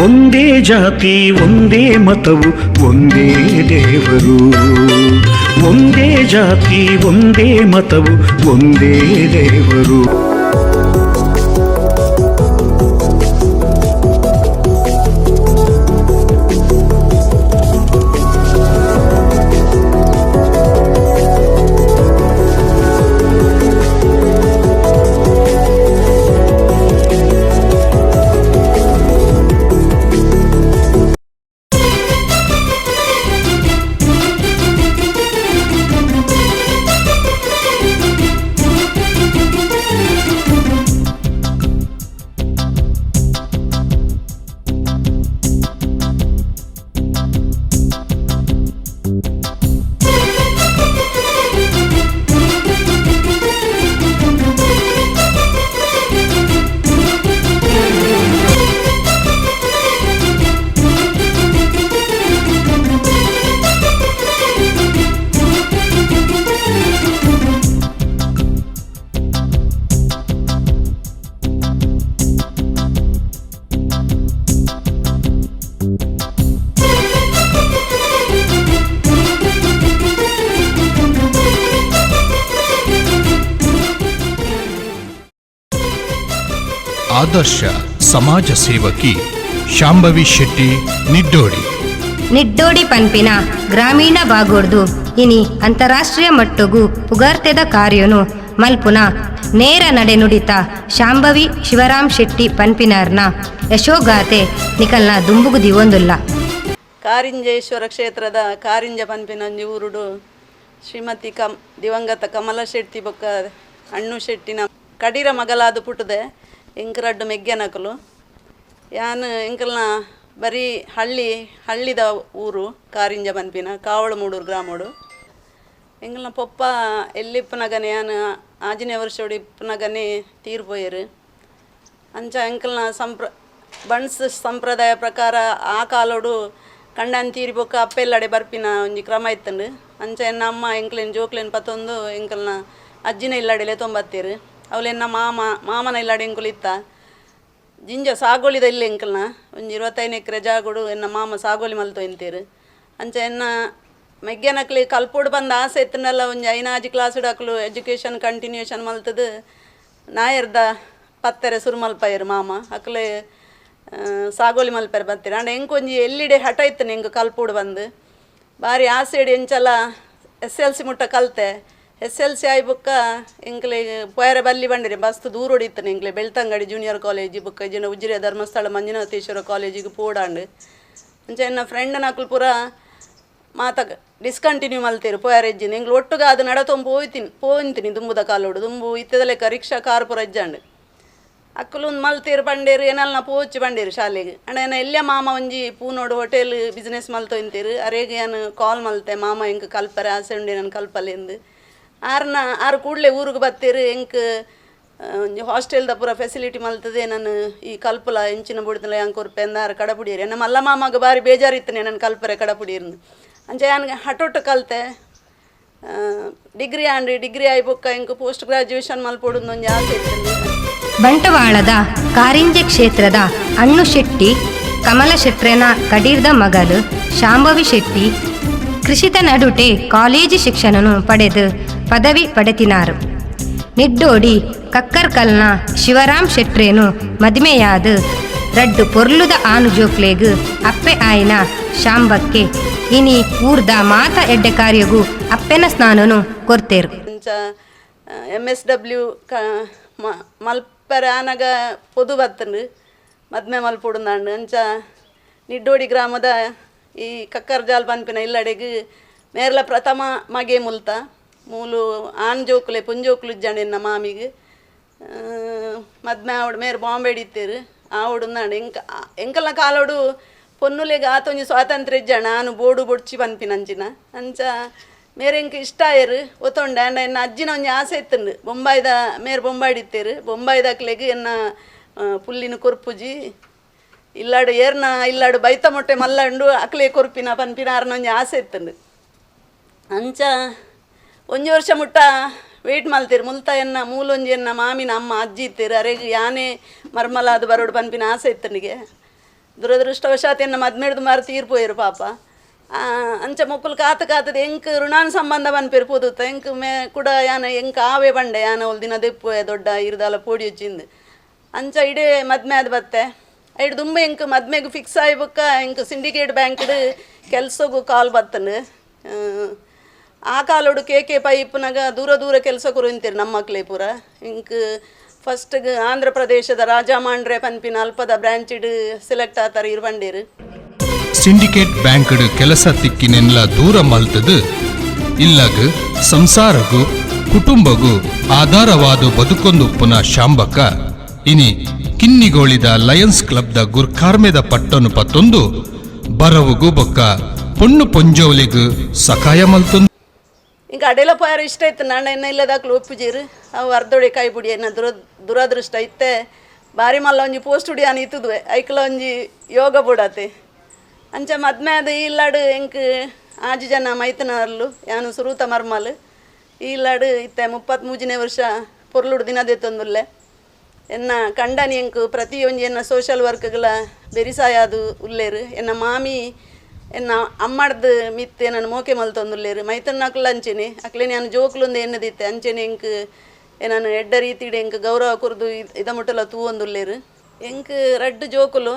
ಒಂದೇ ಜಾತಿ, ಒಂದೇ ಮತವು, ಒಂದೇ ದೇವರು. ಒಂದೇ ಜಾತಿ, ಒಂದೇ ಮತವು, ಒಂದೇ ದೇವರು. ಆದರ್ಶ ಸಮಾಜ ಸೇವಕಿ ಶಾಂಭವಿ ಶೆಟ್ಟಿ ನಿಡ್ಡೋಡಿ. ನಿಡ್ಡೋಡಿ ಪನ್ಪಿನ ಗ್ರಾಮೀಣ ಬಾಗೋಡ್ದು ಇನಿ ಅಂತಾರಾಷ್ಟ್ರೀಯ ಮಟ್ಟಗು ಪುಗಾರ್ತೆದ ಕಾರ್ಯನು ಮಲ್ಪುನ ನೇರ ನಡೆ ನುಡಿತ ಶಾಂಭವಿ ಶಿವರಾಮ್ ಶೆಟ್ಟಿ ಪನ್ಪಿನಾರ್ನ ಯಶೋಗಾಥೆ ನಿಕಲ್ನ ದುಂಬುಗು ದಿವೊಂದುಲ್ಲ. ಕಾರಿಂಜೇಶ್ವರ ಕ್ಷೇತ್ರದ ಕಾರಿಂಜ ಪನ್ಪಿನಂಜಿ ಊರುಡು ಶ್ರೀಮತಿ ದಿವಂಗತ ಕಮಲ ಶೆಟ್ಟಿ ಬೊಕ್ಕ ಅಣ್ಣು ಶೆಟ್ಟಿನ ಕಡೀರ ಮಗಲಾದ ಪುಟ್ಟುದೆ. ಎಂಕ್ ರಡ್ಡ್ ಮೆಗ್ಯನಕುಲು. ಯಾನ್ ಎಂಕಲ್ನ ಬರೀ ಹಳ್ಳಿ ಹಳ್ಳಿದ ಊರು ಕಾರಿಂಜ ಪನ್ಪಿನ ಕಾವಳಮೂಡೂರು ಗ್ರಾಮಡು. ಎಂಕಲ್ನ ಪೊಪ್ಪ ಎಲ್ಲಿಪ್ಪನಗನೆ, ಯಾನ್ 6ನೇ ವರ್ಷೋಡು ಇಪ್ಪನಗನೆ ತೀರ್ ಪೋಯೆರ್. ಅಂಚ ಎಂಕಲ್ನ ಬಂಟ್ಸ್ ಸಂಪ್ರದಾಯ ಪ್ರಕಾರ ಆ ಕಾಲೋಡು ಕಂಡನ್ ತೀರಿ ಬೊಕ್ಕ ಅಪ್ಪೆಲ್ಲಡೆ ಬರ್ಪಿನ ಒಂಜಿ ಕ್ರಮ ಇತ್ತುಂಡು. ಅಂಚ ಎನ್ನ ಅಮ್ಮ ಎಂಕ್ಲೆನ್ ಜೋಕ್ಲೆನ್ ಪತ್ತೊಂದು ಎಂಕಲ್ನ ಅಜ್ಜಿನ ಇಲ್ಲಡೆ ಲೆತೊಂಬತ್ತೆರ್. ಅವ್ಲು ಎನ್ನ ಮಾಮನ ಇಲ್ಲಡೆ ಎಂಕುಲು ಇತ್ತ. ಜಿಂಜ ಸಾಗೋಳಿದ ಇಲ್ಲ ಎಂಕಲ್ನ ಒಂಜಿ 25 ಎಕರೆ ಜಾಗೋಡು ಎನ್ನ ಮಾಮ ಸಾಗೋಳಿ ಮಲ್ತೊ ಇಂತೇರು. ಅಂಚ ಎನ್ನ ಮೆಗ್ಯನಕ್ಲೆ ಕಲ್ಪೋಡು ಬಂದ ಆಸೆ ಇತ್ತನಲ್ಲ. ಒಂಜಿ ಐನಾಜಿ ಕ್ಲಾಸ್ ಅಕ್ಲು ಎಜುಕೇಷನ್ ಕಂಟಿನ್ಯೂಷನ್ ಮಲ್ತದು ನಾಯರ್ದ ಪತ್ತೆರೆ ಸುರು ಮಲ್ಪಯೆರ್. ಮಾಮ ಅಕ್ಲೆ ಸಾಗೋಳಿ ಮಲ್ಪೆರೆ ಬತ್ತೆರ್. ಆಂಡ ಎಂಕ್ ಒಂಜಿ ಎಲ್ಲಿಡೆ ಹಠ ಇತ್ತನೆ ಎಂಕ್ ಕಲ್ಪೋಡು ಬಂದು ಬಾರಿ ಆಸೆಡ್ ಎಂಚಲ ಎಸ್ ಎಲ್ ಸಿ ಮುಟ್ಟ ಕಲ್ತೆ. ಎಸ್ ಎಲ್ ಸಿ ಆಯಿ ಬೊಕ್ಕ ಎಂಕ್ಲೆ ಪೋಯರೆ ಬಲ್ಲಿ ಬಂಡಿರೆ, ಬಸ್ತ್ ದೂರೋಡು ಇತ್ತನೆ. ಎಂಕ್ಲೆ ಬೆಳ್ತಂಗಡಿ ಜೂನಿಯರ್ ಕಾಲೇಜ್ ಬೊಕ್ಕ ಇಜ್ಜಿಂಡ ಉಜಿರೆ ಧರ್ಮಸ್ಥಳ ಮಂಜುನಾಥೇಶ್ವರ ಕಾಲೇಜಿಗೆ ಪೋಡಾಂಡ್. ಅಂಚ ಎನ್ನ ಫ್ರೆಂಡ್ ನಕುಲು ಪೂರ ಮಾತ ಡಿಸ್ಕಂಟಿನ್ಯೂ ಮಲ್ತೇರು ಪೋಯರೆ ಇಜ್ಜಿನ. ಎಂಕ್ಲು ಒಟ್ಟುಗ ಅದು ನಡತೊಂದು ಪೋಯ್ತೀನಿ ಪೋಯಿಂತೀನಿ. ದುಂಬುದ ಕಾಲೋಡು ದುಂಬು ಇತ್ತದ ಲೆಕ್ಕ ರಿಕ್ಷಾ ಕಾರ್ ಪೂರ ಇಜ್ಜಾಂಡ್. ಅಕ್ಕುಲು ಒಂದು ಮಲ್ತೇರು ಬಂಡೇರು ಏನಲ್ನ ಪೋಚಿ ಬಂಡೇರು ಶಾಲೆಗೆ. ಅಂಡ ಏನ ಎಲ್ಲಿಯ ಮಾಮ ಒಂಜಿ ಪೂನೋಡು ಹೋಟೆಲ್ ಬಿಸ್ನೆಸ್ ಮಲ್ತೊ ಇಂತೇರು. ಅರೇಗೆ ಯಾನ್ ಕಾಲ್ ಮಲ್ತೆ, ಮಾಮ ಎಂಕ್ ಕಲ್ಪರೆ ಆಸೆ ಉಂಡೆ ನಾನು ಕಲ್ಪಲೆಂದು. ಆರ್ನ ಆರು ಕೂಡಲೇ ಊರಿಗೆ ಬತ್ತೇರು. ಎಂಕ್ ಒಂಜಿ ಹಾಸ್ಟೆಲ್ದ ಪೂರ ಫೆಸಿಲಿಟಿ ಮಲ್ತದೆ, ನಾನು ಈ ಕಲ್ಪಲ ಎಂಚಿನ ಬುಡ್ತಲ ಯಾಂಕ್ ಕೊರ್ಪೆ ಅಂದ ಆರು ಕಡಪುಡಿಯರು. ಎನ್ನ ಮಲ್ಲ ಮಾಮಗ ಬಾರಿ ಬೇಜಾರಿತ್ತು ನಾನು ಕಲ್ಪರೆ ಕಡಪುಡಿಯರ್ನು. ಅಂಚ ಯಾನ್ ಹಟೊಟ್ಟು ಕಲ್ತೆ. ಡಿಗ್ರಿ ಆಂಡ್. ಡಿಗ್ರಿ ಆಯಿ ಬೊಕ್ಕ ಎಂಕ್ ಪೋಸ್ಟ್ ಗ್ರಾಜುಯೇಷನ್ ಮಲ್ಪೊಡು ಒಂಜಿ ಆಸೆ ಇತ್ತು. ಬಂಟವಾಳದ ಕಾರಿಂಜೆ ಕ್ಷೇತ್ರದ ಅಣ್ಣು ಶೆಟ್ಟಿ ಕಮಲ ಶೆಟ್ರೆನ ಕಡೀರ್ದ ಮಗಲು ಶಾಂಭವಿ ಶೆಟ್ಟಿ ಕೃಷಿತ ನಡುಟೆ ಕಾಲೇಜು ಶಿಕ್ಷಣನು ಪಡೆದು ಪದವಿ ಪಡೆತಿನಾರು. ನಿಡ್ಡೋಡಿ ಕಕ್ಕರ್ಕಲ್ನ ಶಿವರಾಮ್ ಶೆಟ್ರೇನು ಮದಿಮೆಯಾದ ರಡ್ಡು ಪೊರ್ಲುದ ಆನು ಜೋಕ್ಲೆಗ್ ಅಪ್ಪೆ ಆಯ್ನ ಶಾಂಬಕ್ಕೆ ಇನಿ ಊರ್ದ ಮಾತ ಎಡ್ಡೆ ಕಾರ್ಯಗು ಅಪ್ಪೆನ ಸ್ನಾನನು ಕೊರ್ತೇರು. ಅಂಚ ಎಮ್ ಎಸ್ ಡಬ್ಲ್ಯೂ ಕ ಮಲ್ಪರೆ ಆನಗ ಪೊದು ಬತ್ತಂಡು ಮದ್ಮೆ ಮಲ್ಪೊಡುಂದಾಂಡ್. ಅಂಚ ನಿಡ್ಡೋಡಿ ಗ್ರಾಮದ ಈ ಕಕ್ಕರ್ಜಾಲ್ ಪನ್ಪಿನ ಇಲ್ಲಡೆಗ್ ಮೇರ್ಲ ಪ್ರಥಮ ಮಗೆ ಮುಲ್ತ. ಮೂಲು ಆಣ್ ಜೋಕುಲೆ, ಪೊಂಜೋಕುಲು ಇಜ್ಜಾಂಡ್ ಎನ್ನ ಮಾಮಿಗ್. ಮದ್ಮೆ ಆವಡ್ ಮೇರ್ ಬಾಂಬೆಡ್ ಇತ್ತೆರ್. ಆವೊಡುಂದಾಂಡ್. ಎಂಕ್ ಎಂಕಲ್ನ ಕಾಲೋಡು ಪೊನ್ನುಲೆಗ್ ಆತೊಂಜಿ ಸ್ವಾತಂತ್ರ್ಯ ಇಜ್ಜಾಂಡ್, ಆನು ಬೋಡು ಬೊಡ್ಚಿ ಪನ್ಪಿನಂಚಿನ. ಅಂಚ ಮೇರ್ ಎಂಕ್ ಇಷ್ಟ ಆಯೆರ್, ಒತ್ತೊಂಡೆ. ಆಂಡ ಎನ್ನ ಅಜ್ಜಿನ ಒಂಜಿ ಆಸೆ ಇತ್ತುಂಡು. ಬೊಂಬಾಯ್ದ ಮೇರ್ ಬೊಂಬಾಯ್ಡ್ ಇತ್ತೆರ್. ಬೊಂಬಾಯ್ದಕ್ಲೆಗ್ ಎನ್ನ ಪುಲ್ಲಿನ ಕೊರ್ಪುಜಿ, ಇಲ್ಲಾಡು ಏರ್ನ ಇಲ್ಲಾಡು ಬೈತ ಮೊಟ್ಟೆ ಮಲ್ಲಂಡು ಅಕ್ಲೆ ಕೊರ್ಪಿನ ಪನ್ಪಿನ ಆರ್ನ ಒಂಜಿ ಆಸೆ ಇತ್ತುಂಡು. ಅಂಚ ಒಂಜಿ ವರ್ಷ ಮುಟ್ಟ ವೆಯ್ಟ್ ಮಲ್ತೇರು. ಮುಲ್ತ ಎನ್ನ ಮೂಲೊಂಜಿ ಎನ್ನ ಮಾಮಿನ ಅಮ್ಮ ಅಜ್ಜಿ ಇತ್ತೆರ್. ಅರೆಗ್ ಯಾನೇ ಮರ್ಮಲಾದ್ ಬರೋಡು ಪನ್ಪಿನ ಆಸೆ ಇತ್ತನಿಗೆ. ದುರದೃಷ್ಟವಶಾತ್ ಎನ್ನ ಮದ್ಮೆಡ್ದು ಮಾರು ತೀರ್ಪೋಯರು ಪಾಪ. ಅಂಚ ಮೊಕ್ಕುಲು ಕಾತು ಕಾತದ ಎಂಕ್ ಋಣಾನ್ ಸಂಬಂಧ ಪನ್ಪೇರು ಪೊದುತ್ತ ಎಂಕ್ ಮೇ ಕುಡ ಯಾನ ಎಂಕ್ ಆವೇ ಬಂಡೆ ಯಾನ ಒಲ್ ದಿನ ದೆಪ್ಪುವೆ ದೊಡ್ಡ ಇರ್ದಾಲ ಪೋಡಿ వచ్చిಂದು. ಅಂಚ ಇಡೇ ಮದ್ಮೆ ಆದ್ ಬತ್ತೆ. ಐಡ್ ದುಂಬ ಎಂಕ್ ಮದ್ಮೆಗ್ ಫಿಕ್ಸ್ ಆಯಿ ಬೊಕ್ಕ ಎಂಕ್ ಸಿಂಡಿಕೇಟ್ ಬ್ಯಾಂಕ್ಡ್ ಕೆಲ್ಸಗು ಕಾಲ್ ಬತ್ತಂಡು. ಆ ಕಾಲೋಡು ಕೆ ಕೆ ಪೈ ಇಪ್ಪುನಗ ದೂರ ದೂರ ಕೆಲಸ ಕೊರೊಂತೀರು ನಮ್ಮ ಮಕ್ಳೇ ಪೂರ. ಎಂಕ್ ಫಸ್ಟ್ಗೆ ಆಂಧ್ರ ಪ್ರದೇಶದ ರಾಜಮಾಂಡ್ರೆ ಪನ್ಪಿನ ಅಲ್ಪದ ಬ್ರಾಂಚಿಡ್ ಸೆಲೆಕ್ಟ್ ಆತಾರೆ ಇರ್ ಬಂಡೇರು. ಸಿಂಡಿಕೇಟ್ ಬ್ಯಾಂಕ್ಡ್ ಕೆಲಸ ತಿಕ್ಕಿನೆನ್ಲ ದೂರ ಮಲ್ತದು ಇಲ್ಲಗ್ ಸಂಸಾರಗು ಕುಟುಂಬಗು ಆಧಾರವಾದ ಬದುಕೊಂದುಪ್ಪುನ ಶಾಂಬಕ ಇನಿ ಕಿನ್ನಿಗೋಳಿದ ಲಯನ್ಸ್ ಕ್ಲಬ್ದ ಗುರ್ಕಾರ್ಮೆದ ಪಟ್ಟನು ಪತ್ತೊಂದು ಬರವುಗು ಬೊಕ್ಕ ಪೊಣ್ಣು ಪೊಂಜೋಲಿಗು ಸಕಾಯ ಮಲ್ತೊಂದು. ಇಂಕ ಅಡೆಲ ಪೋಯಾರ ಇಷ್ಟ ಇತ್ತು ನಾಣ ಎನ್ನ ಇಲ್ಲದಾಕ್ಲು ಒಪ್ಪುಜೀರು. ಅವು ಅರ್ಧೊಡೆ ಕೈ ಪುಡಿ ಎನ್ನ ದುರದೃಷ್ಟ ಇತ್ತೆ. ಬಾರಿ ಮಲ್ಲ ಒಂಜಿ ಪೋಸ್ಟ್ ಉಡಿಯಾನ ಇತ್ತುದುವೆ ಐಕ್ಲ ಒಂಜಿ ಯೋಗ ಬುಡತೆ. ಅಂಚ ಮದ್ಮೆ ಅದು ಇಲ್ಲಾಡು ಎಂಕ್ ಆಜಿ ಜನ ಮೈತನರ್ಲು, ಯಾನು ಸುರೂತ ಮರ್ಮಲ್. ಈ ಇಲ್ಲಾಡು ಇತ್ತೆ 33ನೇ ವರ್ಷ ಪೊರ್ಲುಡು ದಿನದೆತ್ತೊಂದುಲ್ಲೆ. ಎನ್ನ ಕಂಡನಿ ಎಂಕ್ ಪ್ರತಿಯೊಂಜಿ ಎನ್ನ ಸೋಷಲ್ ವರ್ಕ್ಗಳ ಬೆರಿಸಾಯಾದು ಉಲ್ಲೇರು. ಎನ್ನ ಮಾಮಿ ಎನ್ನ ಅಮ್ಮಡ್ದು ಮಿತ್ತೆ ನನ್ನ ಮೋಕೆ ಮಲ್ತೊಂದುಲ್ಲೇರು. ಮೈತನ್ನಕ್ಲು ಅಂಚೆನೆ ಅಕ್ಲೇನೆ ನಾನು ಜೋಕ್ಲುಂದು ಎನ್ನದಿತ್ತೆ. ಅಂಚೆನೆ ಎಂಕ್ ನಾನು ಎಡ್ಡ ರೀತಿಡ್ ಎಂಕ್ ಗೌರವ ಕೊರ್ದು ಇದ ಮುಟ್ಟಲ ತೂವೊಂದುಲ್ಲೇರು. ಎಂಕ್ ರಡ್ಡು ಜೋಕುಲು,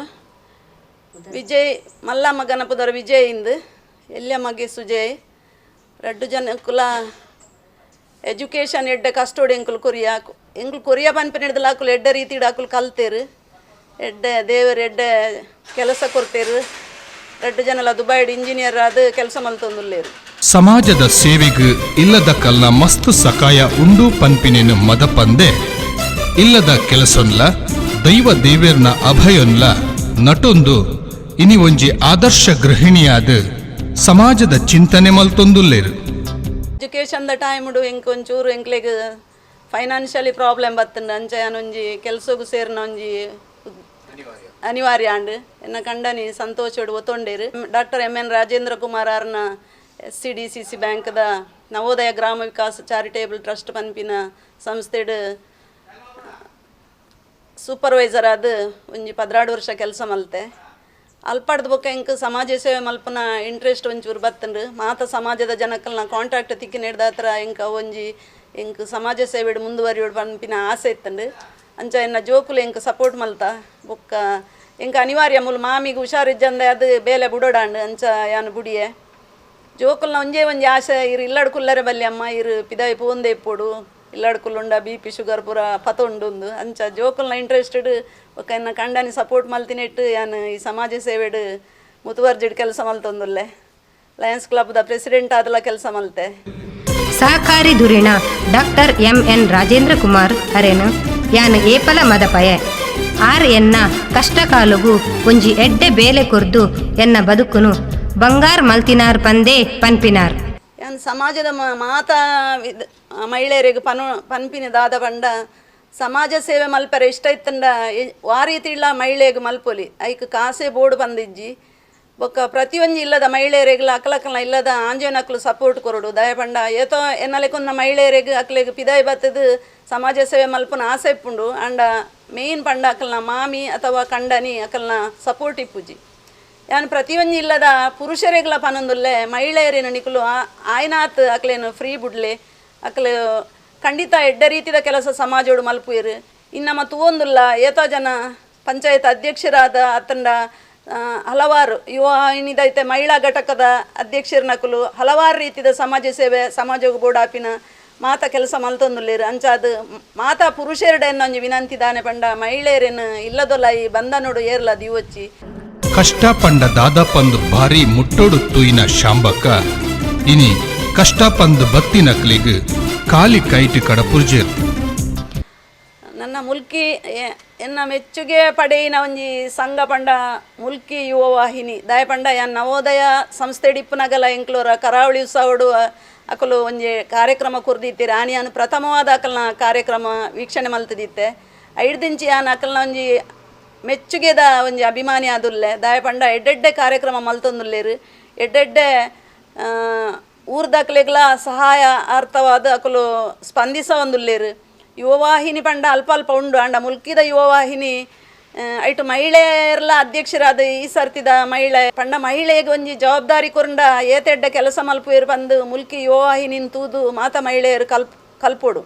ವಿಜಯ್ ಮಲ್ಲ ಮಗನ ಪುದರ್ ವಿಜಯ್ ಇಂದು, ಎಲ್ಯ ಮಗೆ ಸುಜಯ್. ರಡ್ಡು ಜನಕ್ಕುಲ ಎಜುಕೇಷನ್ ಎಡ್ಡೆ ಕಷ್ಟೋಡು ಎಂಕುಲು ಕೊರಿಯ ಎಂಕುಲು ಕೊರಿಯ ಪನ್ಪಿನ ಹಿಡ್ದಲ ಅಕುಲು ಎಡ್ಡೆ ರೀತಿಡ್ ಅಕುಲು ಕಲ್ತೇರು. ಎಡ್ಡೆ ದೇವರು ಎಡ್ಡೆ ಕೆಲಸ ಕೊರ್ತೇರು. ರಡ್ಡು ಜನಲ ದುಬೈಡ್ ಇಂಜಿನಿಯರ್ ಆದ್ ಕೆಲಸ ಮಲ್ತೊಂದುಲ್ಲೇರು. ಸಮಾಜದ ಸೇವೆಗ್ ಇಲ್ಲದ ಕಲ್ನ ಮಸ್ತ್ ಸಕಾಯ ಉಂಡು ಪನ್ಪಿನೇನು ಮದಪಂದೆ ಇಲ್ಲದ ಕೆಲಸೊನ್ಲ ದೈವ ದೇವೇರ್ನ ಅಭಯೊನ್ಲ ನಟೊಂದು ಇನಿ ಒಂಜಿ ಆದರ್ಶ ಗೃಹಿಣಿಯಾದ ಸಮಾಜದ ಚಿಂತನೆ ಮಲ್ತೊಂದುಲ್ಲೇರು. ಎಜುಕೇಷನ್ ದ ಟೈಮ್ಡು ಎಂಕ್ ಒಂಚೂರು ಎಂಕ್ಲೆಗ್ ಫೈನಾನ್ಷಿಯಲಿ ಪ್ರಾಬ್ಲಮ್ ಬತ್ತಂಡು. ಅಂಚ ಒಂಜಿ ಕೆಲಸಗು ಸೇರಿನ ಒಂಜಿ ಅನಿವಾರ್ಯ ಆಂಡ್. ಎನ್ನ ಕಂಡನಿ ಸಂತೋಷಡು ಒತ್ತೊಂಡೇರು. ಡಾಕ್ಟರ್ ಎಂ ಎನ್ ರಾಜೇಂದ್ರ ಕುಮಾರ್ ಆರ್ನ S C D C C ಬ್ಯಾಂಕ್ದ Navodaya ಗ್ರಾಮ ವಿಕಾಸ್ ಚಾರಿಟೇಬಲ್ ಟ್ರಸ್ಟ್ ಪನ್ಪಿನ ಸಂಸ್ಥೆಡ್ ಸೂಪರ್ವೈಸರ್ ಆದ್ ಒಂಜಿ 12 ವರ್ಷ ಕೆಲಸ ಮಲ್ತೆ. ಅಲ್ಪಡ್ದು ಬೊಕ್ಕ ಎಂಕ್ ಸಮಾಜ ಸೇವೆ ಮಲ್ಪನ ಇಂಟ್ರೆಸ್ಟ್ ಒಂಚೂರು ಬತ್ತಂಡು. ಮಾತ ಸಮಾಜದ ಜನಕ್ಕಲ್ನ ಕಾಂಟ್ಯಾಕ್ಟ್ ತಿಕ್ಕಿ ನೆಡ್ದಾತ್ರ ಎಂಕ್ ಒಂಜಿ ಎಂಕ್ ಸಮಾಜ ಸೇವೆಡ್ ಮುಂದುವರಿಯೋಡು ಪನ್ಪಿನ ಆಸೆ ಇತ್ತಂಡು. ಅಂಚ ಎನ್ನ ಜೋಕುಲು ಎಂಕ್ ಸಪೋರ್ಟ್ ಮಲ್ತ. ಬೊಕ್ಕ ಎಂಕ್ ಅನಿವಾರ್ಯ ಮೂಲು ಮಾಮಿಗೆ ಹುಷಾರಿಜ್ಜಂದೆ ಅದು ಬೇಲೆ ಬುಡೋಡಾಂಡು. ಅಂಚ ಯಾನು ಬುಡಿಯೆ. ಜೋಕುಲ್ನ ಒಂಜೇ ಒಂಜಿ ಆಸೆ, ಇರು ಇಲ್ಲಡ್ ಕುಲ್ಲರೆ ಬಲ್ಲಿ ಅಮ್ಮ, ಇರು ಪಿದಾಯಿ ಪೋಂದೆ ಇಪ್ಪೊಡು, ಇಲ್ಲಡ್ ಕುಲ್ಲುಂಡ ಬಿ ಪಿ ಶುಗರ್ ಪೂರ ಪತ ಉಂಡುಂದು. ಅಂಚ ಜೋಕುಲ್ನ ಇಂಟ್ರೆಸ್ಟೆಡ್ ಬೊಕ್ಕ ಎನ್ನ ಕಂಡನಿ ಸಪೋರ್ಟ್ ಮಲ್ತಿನೆಟ್ಟು ಯಾನು ಈ ಸಮಾಜ ಸೇವೆಡ್ ಮುತುವರ್ಜಿಡ್ ಕೆಲಸ ಮಲ್ತೊಂದುಲ್ಲೆ. ಲಯನ್ಸ್ ಕ್ಲಬ್ದ ಪ್ರೆಸಿಡೆಂಟ್ ಆದಲ ಕೆಲಸ ಮಲ್ತೆ. ಸಹಕಾರಿ ಧುರೀಣ ಡಾಕ್ಟರ್ ಎಂ ಎನ್ ರಾಜೇಂದ್ರ ಕುಮಾರ್ ಅರೆನು ಯಾನ್ ಏಪಲ ಮದಪಯೆ. ಆರ್ ಎನ್ನ ಕಷ್ಟ ಕಾಲುಗು ಒಂಜಿ ಎಡ್ಡೆ ಬೇಲೆ ಕೊರ್ದು ಎನ್ನ ಬದುಕುನು ಬಂಗಾರ್ ಮಲ್ತಿನಾರ್ ಪಂದೇ ಪನ್ಪಿನಾರ್. ಯಾನ್ ಸಮಾಜದ ಮಾತಾ ಮಹಿಳೆಯರಿಗೆ ಪನ್ಪಿನ ದಾದ ಪಂಡ ಸಮಾಜ ಸೇವೆ ಮಲ್ಪರೆ ಇಷ್ಟ ಇತ್ತಂಡ ವಾ ರೀತಿ ಇಲ್ಲ ಮಹಿಳೆಗೆ ಮಲ್ಪೊಲಿ. ಐಕ್ ಕಾಸೆ ಬೋರ್ಡ್ ಬಂದಿಜ್ಜಿ. ಬೊಕ್ಕ ಪ್ರತಿಯೊಂಜಿ ಇಲ್ಲದ ಮಹಿಳೆಯರಿಗೆಲ್ಲ ಅಕ್ಲಕ್ಕಲ್ನ ಇಲ್ಲದ ಆಂಜನಕ್ಲು ಸಪೋರ್ಟ್ ಕೊರಡು. ದಯ ಪಂಡ ಏತೋ ಎನ್ನಲೆಕೊಂದ ಮಹಿಳೆಯರಿಗೆ ಅಕ್ಲೆಗ್ ಪಿದಾಯಿ ಬತ್ತದು ಸಮಾಜ ಸೇವೆ ಮಲ್ಪುನ ಆಸೆ ಇಪ್ಪುಂಡು. ಅಂಡ ಮೇನ್ ಪಂಡ ಅಕಲ್ನ ಮಾಮಿ ಅಥವಾ ಕಂಡನಿ ಅಕಲ್ನ ಸಪೋರ್ಟ್ ಇಪ್ಪುಜಿ. ಯಾನ್ ಪ್ರತಿಯೊಂಜಿ ಇಲ್ಲದ ಪುರುಷರಿಗೆಲ್ಲ ಪನೊಂದುಲ್ಲೆ, ಮಹಿಳೆಯರೇನು ನಿಕುಲು ಆಯ್ನಾತ್ ಅಕ್ಲೇನು ಫ್ರೀ ಬುಡ್ಲೆ. ಅಕ್ಲು ಖಂಡಿತ ಎಡ್ಡೆ ರೀತಿದ ಕೆಲಸ ಸಮಾಜೋಡು ಮಲ್ಪುಯಿರು. ಇನ್ನಮ ತೂವೊಂದುಲ್ಲ ಏತೋ ಜನ ಪಂಚಾಯತ್ ಅಧ್ಯಕ್ಷರಾದ ಅತ್ತಂಡ ಹಲವಾರು ಯುವ ಏನಿದೈತೆ ಮಹಿಳಾ ಘಟಕದ ಅಧ್ಯಕ್ಷರನಕುಲು ಹಲವಾರು ರೀತಿದ ಸಮಾಜ ಸೇವೆ ಸಮಾಜಕ್ಕೆ ಬೋಡಾಪಿನ ಮಾತ ಕೆಲಸ ಮಲ್ತೊಂದುಲ್ಲೇರು. ಅಂಚಾದ ಮಾತಾ ಪುರುಷರುಡೆನ್ನ ಒಂಜಿ ವಿನಂತಿ ದಾನೆ ಪಂಡ ಮಹಿಳೆಯರೇನು ಇಲ್ಲದೊಲ್ಲ ಈ ಬಂಧನೋಡು ಏರ್ಲ ದಿವೊಚ್ಚಿ. ಕಷ್ಟ ಪಂಡ ದಾದಪಂದು ಭಾರಿ ಮುಟ್ಟೋಡು ತೂಯಿನ ಶಾಂಬಕ್ಕ ಇನಿ ಕಷ್ಟ ಪಂದು ಬತ್ತಿನಕ್ಲಿಗ್ ಕಾಲಿ ಕೈಟ್ ಕಡಪುರ್ಜೇರ್. ನನ್ನ ಮುಲ್ಕಿ ಎನ್ನ ಮೆಚ್ಚುಗೆ ಪಡೆಯಿನ ಒಂಜಿ ಸಂಘ ಪಂಡ ಮುಲ್ಕಿ ಯುವ ವಾಹಿನಿ. ದಾಯ ಪಂಡ ಯಾನ್ ನವೋದಯ ಸಂಸ್ಥೆ ಡಿಪ್ಪುನಗಲ ಎಂಕ್ಲೋರ ಕರಾವಳಿ ಉತ್ಸವಡು ಅಕಲು ಒಂಜಿ ಕಾರ್ಯಕ್ರಮ ಕುರ್ದಿತ್ತೀರ. ಆನಿ ಯಾನ್ ಪ್ರಥಮವಾದ ಅಕಲ್ನ ಕಾರ್ಯಕ್ರಮ ವೀಕ್ಷಣೆ ಮಲ್ತದಿತ್ತೆ. ಐಡ್ದಿಂಚಿ ಯಾನ್ ಅಕಲ್ನ ಒಂಜಿ ಮೆಚ್ಚುಗೆದ ಒಂಜಿ ಅಭಿಮಾನಿ ಆದುಲ್ಲೆ. ದಾಯ ಪಂಡ ಎಡ್ಡೆಡ್ಡೆ ಕಾರ್ಯಕ್ರಮ ಮಲ್ತೊಂದುಲ್ಲೇರು. ಎಡ್ಡೆಡ್ಡೆ ಊರ್ದಕ್ಲೆಗ್ಲ ಸಹಾಯ ಅರ್ಥವಾದ ಅಕಲು ಸ್ಪಂದಿಸ ಒಂದುಲ್ಲೇರು. ಯುವವಾಹಿನಿ ಪಂಡ ಅಲ್ಪ ಅಲ್ಪ ಉಂಡು. ಅಂಡ ಮುಲ್ಕಿದ ಯುವವಾಹಿನಿ ಐಟ್ ಮಹಿಳೆಯರ್ಲ ಅಧ್ಯಕ್ಷರಾದ ಈ ಸರ್ತಿದ ಮಹಿಳೆ ಪಂಡ ಮಹಿಳೆಗೆ ಒಂಜಿ ಜವಾಬ್ದಾರಿ ಕೊರಂಡ ಏತೆಡ್ಡ ಕೆಲಸ ಮಲ್ಪುವೆರ್ ಪಂದ್ ಮುಲ್ಕಿ ಯುವವಾಹಿನಿನ್ ತೂದು ಮಾತ ಮಹಿಳೆಯರು ಕಲ್ಪೊಡು.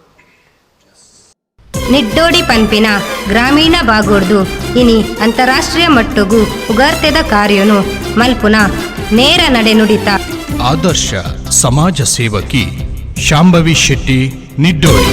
ನಿಡ್ಡೋಡಿ ಪನ್ಪಿನ ಗ್ರಾಮೀಣ ಬಾಗೋಡ್ದು ಇನಿ ಅಂತಾರಾಷ್ಟ್ರೀಯ ಮಟ್ಟಗು ಉಗಾರ್ತೆದ ಕಾರ್ಯನು ಮಲ್ಪುನ ನೇರ ನಡೆ ನುಡಿತ ಆದರ್ಶ ಸಮಾಜ ಸೇವಕಿ ಶಾಂಭವಿ ಶೆಟ್ಟಿ ನಿಡ್ಡೋಡಿ.